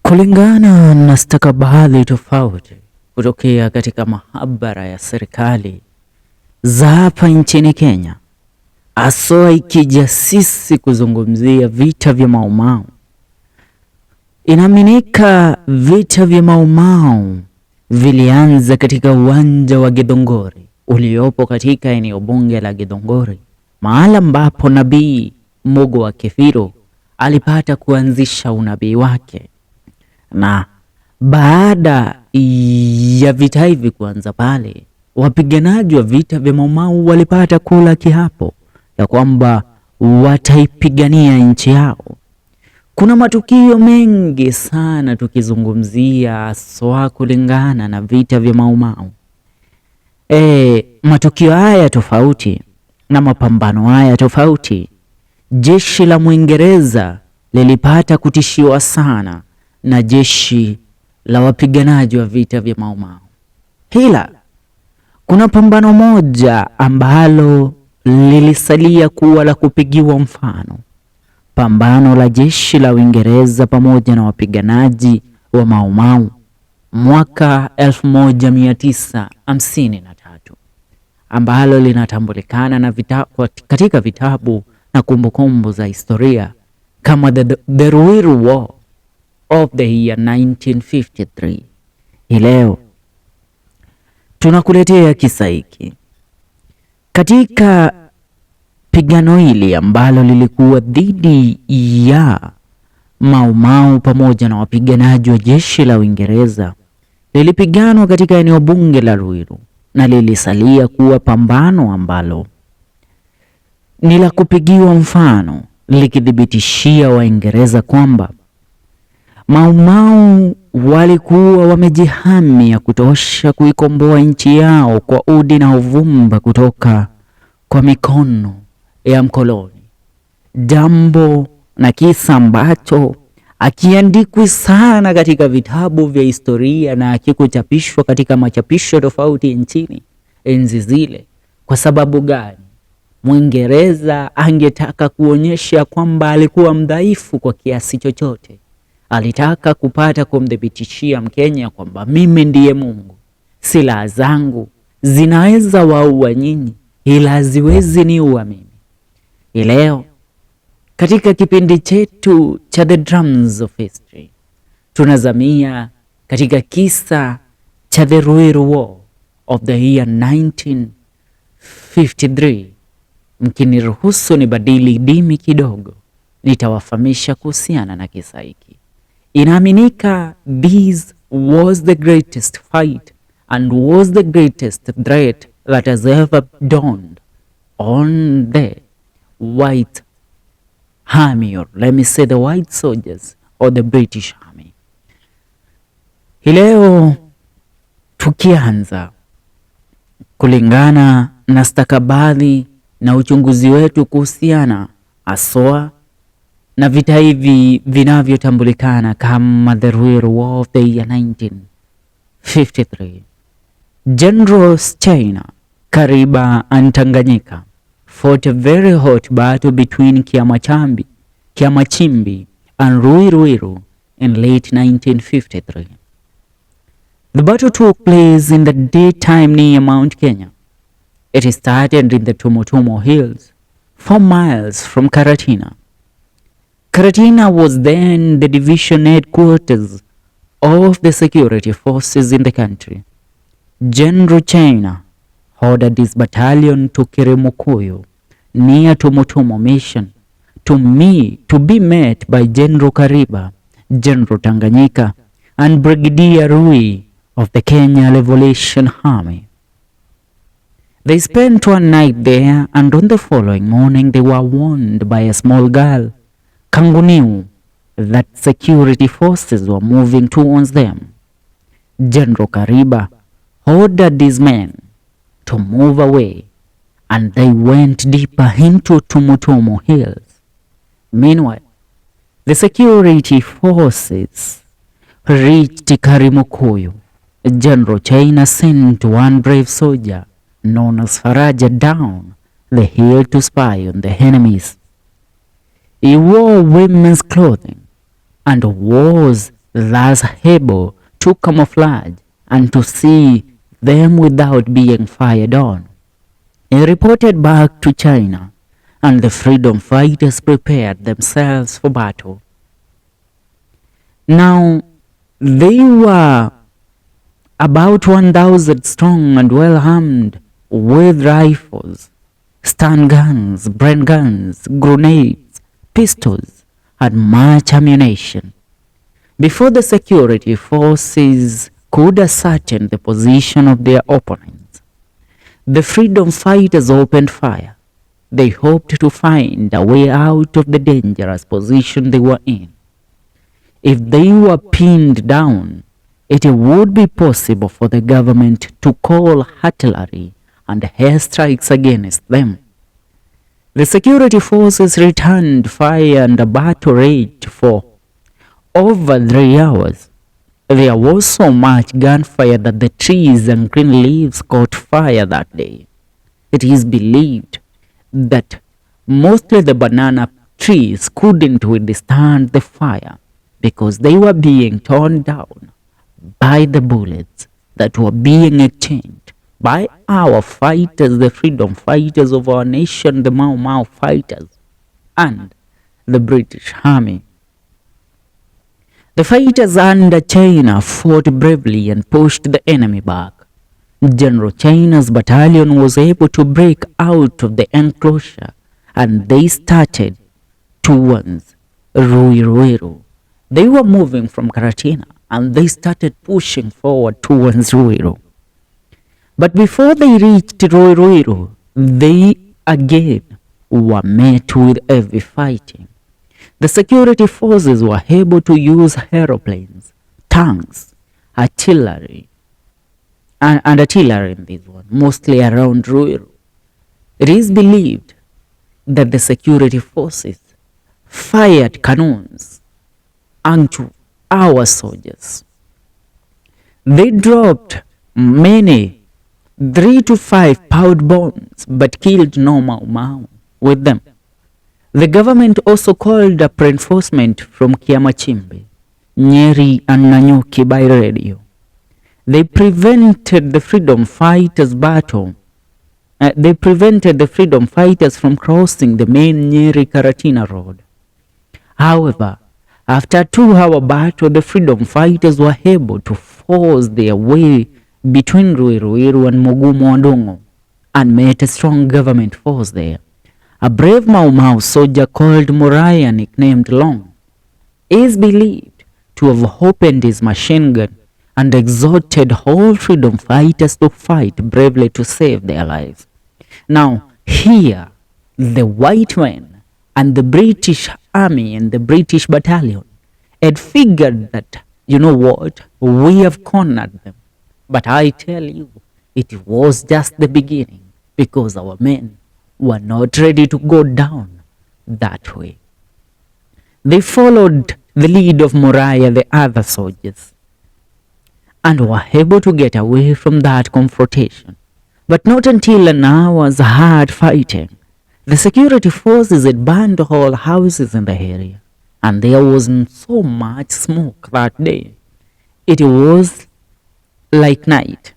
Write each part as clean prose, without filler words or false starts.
Kulingana na stakabadhi tofauti kutokea katika maabara ya serikali za hapa nchini Kenya, haswa ikija sisi kuzungumzia vita vya Maumau, inaaminika vita vya Maumau vilianza katika uwanja wa Githunguri uliopo katika eneo bunge la Githunguri, mahala ambapo Nabii Mugo wa Kefiro alipata kuanzisha unabii wake. Na baada ya vita hivi kuanza pale, wapiganaji wa vita vya Maumau walipata kula kiapo ya kwamba wataipigania nchi yao. Kuna matukio mengi sana tukizungumzia haswa kulingana na vita vya Maumau. Matukio haya tofauti na mapambano haya tofauti, jeshi la Mwingereza lilipata kutishiwa sana na jeshi la wapiganaji wa vita vya Maumau. Ila kuna pambano moja ambalo lilisalia kuwa la kupigiwa mfano, pambano la jeshi la Uingereza pamoja na wapiganaji wa Maumau mwaka 1953 ambalo linatambulikana na katika vitabu na kumbukumbu za historia kama the Ruiru War of the year 1953. Hii leo tunakuletea kisa hiki. Katika pigano hili ambalo lilikuwa dhidi ya Maumau pamoja na wapiganaji wa jeshi la Uingereza, lilipiganwa katika eneo bunge la Ruiru na lilisalia kuwa pambano ambalo ni la kupigiwa mfano, likithibitishia Waingereza kwamba Maumau walikuwa wamejihami ya kutosha kuikomboa nchi yao kwa udi na uvumba kutoka kwa mikono ya mkoloni, jambo na kisa ambacho akiandikwi sana katika vitabu vya historia na akikuchapishwa katika machapisho tofauti nchini enzi zile. Kwa sababu gani? Mwingereza angetaka kuonyesha kwamba alikuwa mdhaifu kwa kiasi chochote. Alitaka kupata kumthibitishia Mkenya kwamba mimi ndiye Mungu, silaha zangu zinaweza waua nyinyi, ila haziwezi niua mimi. Leo katika kipindi chetu cha The Drums of History tunazamia katika kisa cha The Ruiru War of the year 1953. Mkiniruhusu nibadili dimi kidogo, nitawafahamisha kuhusiana na kisa hiki. Inaaminika this was the greatest fight and was the greatest threat that has ever dawned on the white army, or let me say the white soldiers or the British army. Hii leo tukianza kulingana na stakabadhi na uchunguzi wetu kuhusiana haswa na vita hivi vinavyotambulikana kama the Ruiru War of the year 1953. Generals China, Kariba and Tanganyika fought a very hot battle between Kiamachimbi and Ruiru in late 1953. The battle took place in the daytime near Mount Kenya. It started in the Tumutumu Hills, 4 miles from Karatina. Karatina was then the division headquarters of the security forces in the country. General China ordered his battalion to Kirimukuyu near Tumutumu Mission to be met by General Kariba, General Tanganyika, and Brigadier Rui of the Kenya Revolution Army. They spent one night there, and on the following morning they were warned by a small girl, Kanguniu, that security forces were moving towards them. General Kariba ordered his men to move away, and they went deeper into Tumutumu Hills. Meanwhile, the security forces reached Karimukuyu. General China sent one brave soldier known as Faraja down the hill to spy on the enemies. He wore women's clothing and was thus able to camouflage and to see them without being fired on. He reported back to China, and the freedom fighters prepared themselves for battle. Now, they were about 1,000 strong and well armed with rifles, stun guns, Bren guns, grenades, pistols, and much ammunition. Before the security forces could ascertain the position of their opponents, the freedom fighters opened fire. They hoped to find a way out of the dangerous position they were in. If they were pinned down, it would be possible for the government to call artillery and airstrikes against them. The security forces returned fire and a battle raged for over 3 hours. There was so much gunfire that the trees and green leaves caught fire that day. It is believed that mostly the banana trees couldn't withstand the fire because they were being torn down by the bullets that were being exchanged by our fighters, the freedom fighters of our nation, the Mau Mau fighters, and the British Army. The fighters under China fought bravely and pushed the enemy back. General China's battalion was able to break out of the enclosure, and they started towards Ruiruiru. They were moving from Karatina and they started pushing forward towards Ruiru. But before they reached Ruiruiru, they again were met with heavy fighting. The security forces were able to use aeroplanes, tanks, artillery, and artillery in this one, mostly around Ruiru. It is believed that the security forces fired cannons onto our soldiers. They dropped many 3 to 5 pound bombs but killed no Mau Mau with them. The government also called up reinforcement from Kiamachimbi, Nyeri and Nanyuki by radio. They prevented the freedom fighters battle. They prevented the freedom fighters from crossing the main Nyeri Karatina road. However, after a 2-hour battle, the freedom fighters were able to force their way between Ruiruiru and Mugumo Ndongo and met a strong government force there. A brave Mau Mau soldier called Muraya, nicknamed Long, is believed to have opened his machine gun and exhorted all freedom fighters to fight bravely to save their lives. Now, here, the white men and the British Army and the British battalion had figured that, you know what, we have cornered them. But I tell you, it was just the beginning because our men were not ready to go down that way. They followed the lead of Muraya, the other soldiers, and were able to get away from that confrontation. But not until an hour's hard fighting. The security forces had burned all houses in the area, and there wasn't so much smoke that day. It was like night.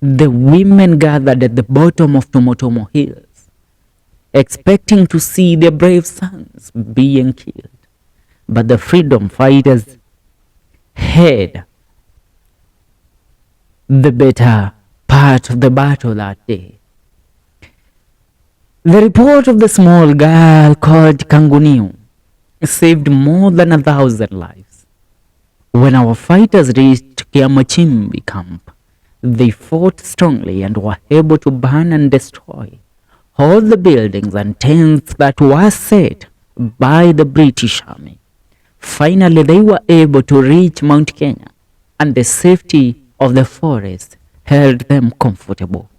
The women gathered at the bottom of Tomotomo Hills, expecting to see their brave sons being killed. But the freedom fighters had the better part of the battle that day. The report of the small girl called Kanguniu saved more than 1,000 lives. When our fighters reached Kiamachimbi camp, they fought strongly and were able to burn and destroy all the buildings and tents that were set by the British Army. Finally, they were able to reach Mount Kenya, and the safety of the forest held them comfortable.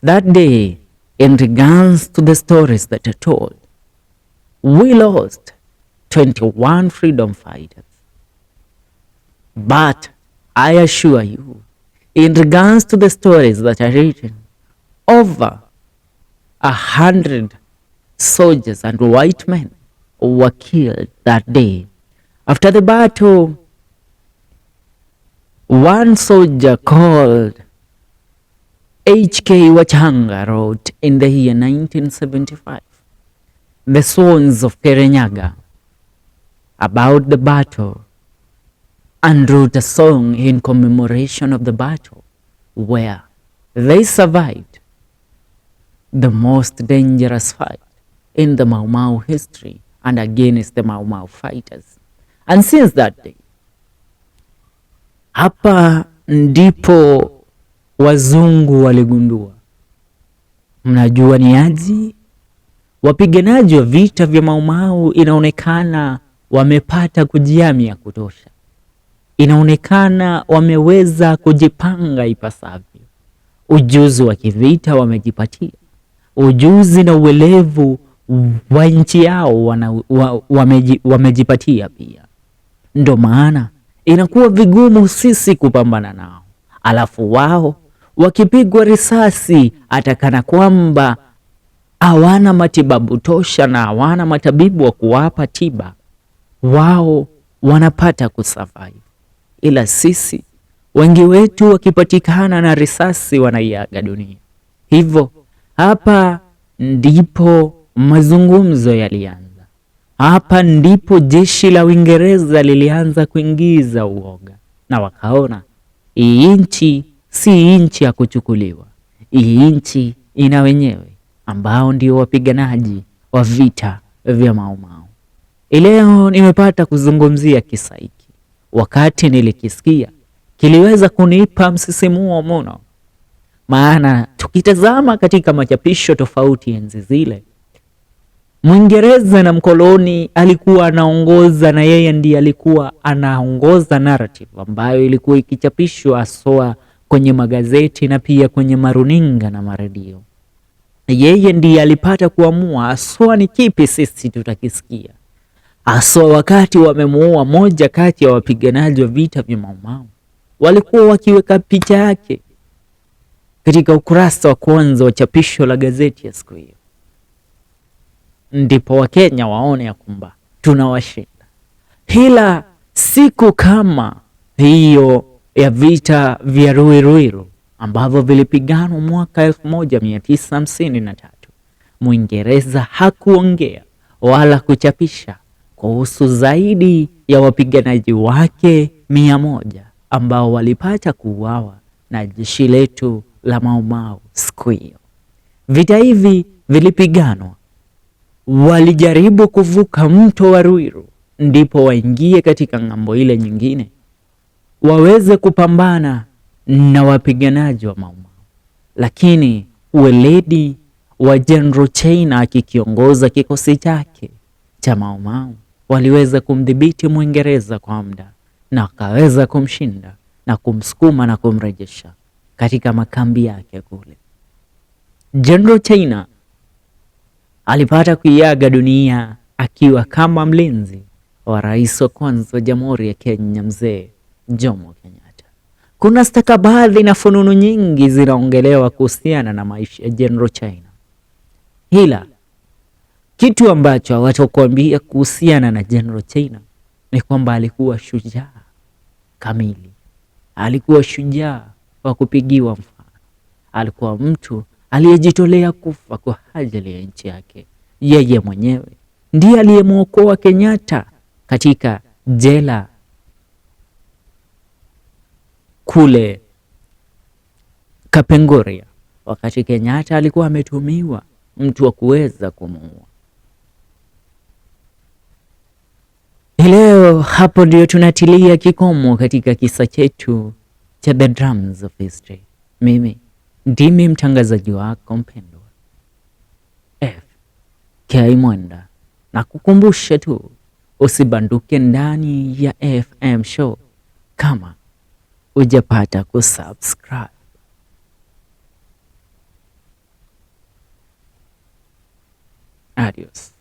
That day, in regards to the stories that are told, we lost 21 freedom fighters. But I assure you, in regards to the stories that are written, over 100 soldiers and white men were killed that day. After the battle, One soldier called H.K. Wachanga wrote in the year 1975, The Swans of Kirinyaga, about the battle and wrote a song in commemoration of the battle where they survived the most dangerous fight in the Mau Mau history and against the Mau Mau fighters. And since that day, hapa ndipo wazungu waligundua, mnajua ni aje, wapiganaji wa vita vya Mau Mau inaonekana wamepata kujiami ya kutosha, inaonekana wameweza kujipanga ipasavyo, ujuzi wa kivita wamejipatia, ujuzi na uelevu wa nchi yao wamejipatia pia. Ndo maana inakuwa vigumu sisi kupambana nao, alafu wao wakipigwa risasi atakana kwamba hawana matibabu tosha na hawana matabibu wa kuwapa tiba, wao wanapata kusurvive, ila sisi wengi wetu wakipatikana na risasi wanaiaga dunia. Hivyo hapa ndipo mazungumzo yalianza. Hapa ndipo jeshi la Uingereza lilianza kuingiza uoga, na wakaona hii nchi si nchi ya kuchukuliwa, hii nchi ina wenyewe ambao ndio wapiganaji wa vita vya Mau Mau. Leo nimepata kuzungumzia kisa hiki. Wakati nilikisikia kiliweza kunipa msisimuo mno, maana tukitazama katika machapisho tofauti enzi zile, Mwingereza na mkoloni alikuwa anaongoza, na yeye ndiye alikuwa anaongoza narrative ambayo ilikuwa ikichapishwa haswa kwenye magazeti na pia kwenye maruninga na maredio. Yeye ndiye alipata kuamua haswa ni kipi sisi tutakisikia, haswa wakati wamemuua moja kati ya wapiganaji wa vita vya Mau Mau. Walikuwa wakiweka picha yake katika ukurasa wa kwanza wa chapisho la gazeti ya siku hiyo, ndipo Wakenya waone ya kwamba tunawashinda. Ila siku kama hiyo ya vita vya Ruiruiru ambavyo vilipiganwa mwaka 1953, Mwingereza hakuongea wala kuchapisha kuhusu zaidi ya wapiganaji wake 100 ambao walipata kuuawa na jeshi letu la Mau Mau siku hiyo. Vita hivi vilipiganwa, walijaribu kuvuka mto wa Ruiru ndipo waingie katika ng'ambo ile nyingine waweze kupambana na wapiganaji wa Mau Mau, lakini uweledi wa General Chaina akikiongoza kikosi chake cha Mau Mau waliweza kumdhibiti Mwingereza kwa muda na akaweza kumshinda na kumsukuma na kumrejesha katika makambi yake kule. General Chaina alipata kuiaga dunia akiwa kama mlinzi wa rais wa kwanza wa Jamhuri ya Kenya, Mzee Jomo Kenyatta. Kuna stakabadhi na fununu nyingi zinaongelewa kuhusiana na maisha ya General Chaina, ila kitu ambacho hawatakuambia kuhusiana na General Chaina ni kwamba alikuwa shujaa kamili, alikuwa shujaa wa kupigiwa mfano, alikuwa mtu aliyejitolea kufa kwa ajili ya nchi yake. Yeye mwenyewe ndiye aliyemwokoa Kenyatta katika jela kule Kapenguria, wakati Kenyatta alikuwa ametumiwa mtu wa kuweza kumuua. Leo hapo ndio tunatilia kikomo katika kisa chetu cha The Drums of History. Mimi ndimi mtangazaji wako mpendwa F K Mwenda, na kukumbusha tu usibanduke ndani ya FM show kama hujapata kusubscribe. Adios.